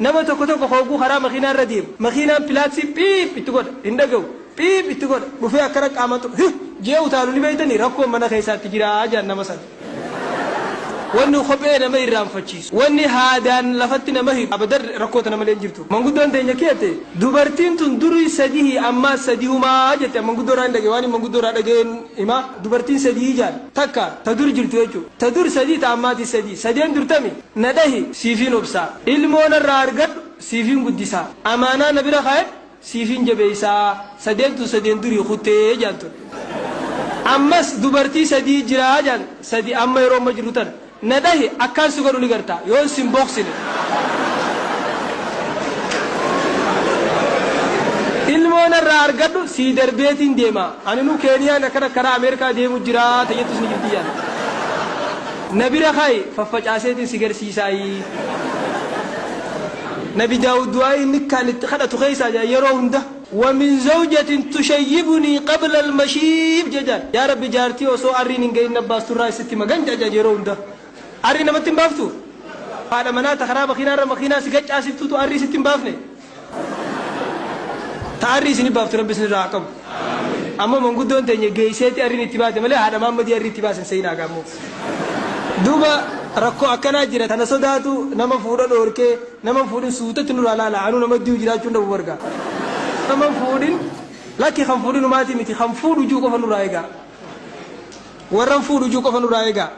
Nama tokko tokko ka hogguu karaa makiinaa irra deemu makiinaan pilaaksii phiip itti godha hin dhagahu phiip itti godha dhufee akkana qaamaan tuqa hih je'ee utaalu ni beeytanii rakkoon mana keessaatti jira je'an nama san. Wanni kophee nama irraanfachiisu, wanni haadaan lafatti nama hidhu abadan rakkoo tana malee hin jirtu. Manguddoon teenya akki jette, Dubartiin tun durii sadihi ammaas sadihumaa jette. An manguddoo irraa hin dhagaye, waanin manguddoo irraa dhagayeen hima. Dubartiin sadihi jaan. Takka, ta dur jirtu jechu. Ta dur sadi, ta ammaatis sadi. Sadeen dur tami? Na dhahi, siifiin obsaa. Ilmoo narraa argadhu, siifiin guddisaa. Amaanaa na bira kaayadhu, Siifin jabeeysaa sadeen tun sadeen durii kuttee jaan tun. Ammas dubartii sadihi jiraa jaan sadi amma yeroo amma jirru tana. Na dhahi akkaan si godhu ni gartaa yoon sin booksine. Ilmoo narraa argadhu sii darbeetiin deema. Aninuu Keeniyaan akkana karaa Ameerikaa deemu jiraa ta jettus ni jirti jaan. Na bira kaayi faffacaaseetiin si garsiisaayii. Nabi Daawud du'aa'ii inni kaan itti kadhatu keessaa jedhan yeroo hunda wa min zawjatin tushayyibunii qabla al-mashiib jedhan yaa Rabbi jaartii osoo arriin hin gahin na baastu irraa sitti magan jedha yeroo hunda. Arrii namatti hin baaftu? Haadha manaa ta karaa makiinaa irra makiinaa si gaccaasiftutu arrii sitti hin baafne? Ta arrii isin baaftu Rabbi isin irraa haa qabu. Ammoo manguddoon teenya geeyseeti arriin itti baate malee haadha Maammadii arrii itti baasan seenaa gaammoo. Duuba rakkoo akkanaa jira tana sodaatu nama fuudha dhoorkee nama hin fuudhin suutatti nurraa laala anuu nama diyu jiraachuu hin dhabu barga. Nama hin fuudhin lakki kan fuudhin humaatii miti kan fuudhu jiru qofa nurraa eegaa. Warra hin fuudhu jiru qofa nurraa eegaa.